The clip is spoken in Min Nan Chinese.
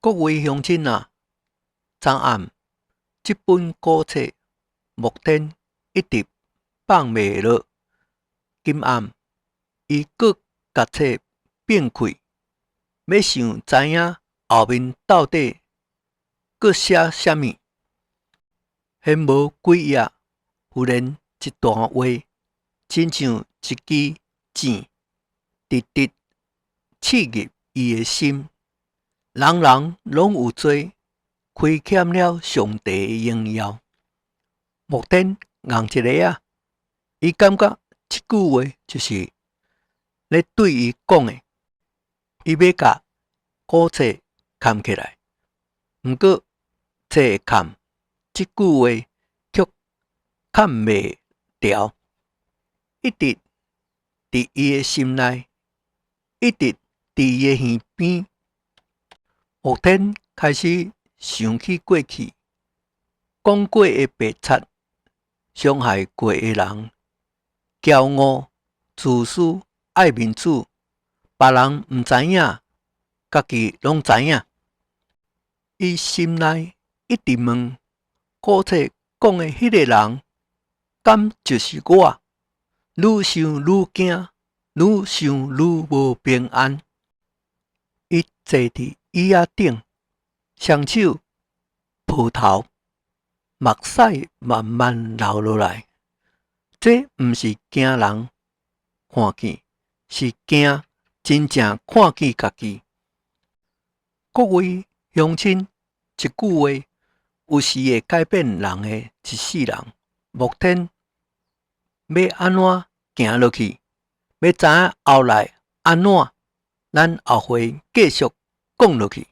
各位鄉親啊，昨暗這本古冊，牧天一直放袂落。今暗伊閣共冊變開，欲想知影後面到底閣寫啥物。還無幾頁，忽然一段話，親像一支箭，直直刺入伊的心。人人攏有罪，虧欠了上帝的榮耀。牧天愣一下仔，伊感覺這句話就是咧對伊講的。伊欲共古冊崁起來，毋過冊會崁，這句話卻崁袂牢，一直佇伊的心內，一直佇伊的耳邊。牧天開始想起過去講過的白賊，傷害過的人，驕傲、自私、愛面子，別人毋知影，家己攏知影。伊心內一直問：古冊講的彼個人，敢就是我？愈想愈驚，愈想愈無平安。伊坐佇椅仔頂，雙手抱頭，目屎慢慢流落來。這毋是驚人看見，是驚真正看見家己。各位鄉親，一句話有時會改變人的一世人。牧天欲按怎行落去？欲知影後來按怎？咱後回繼續講落去。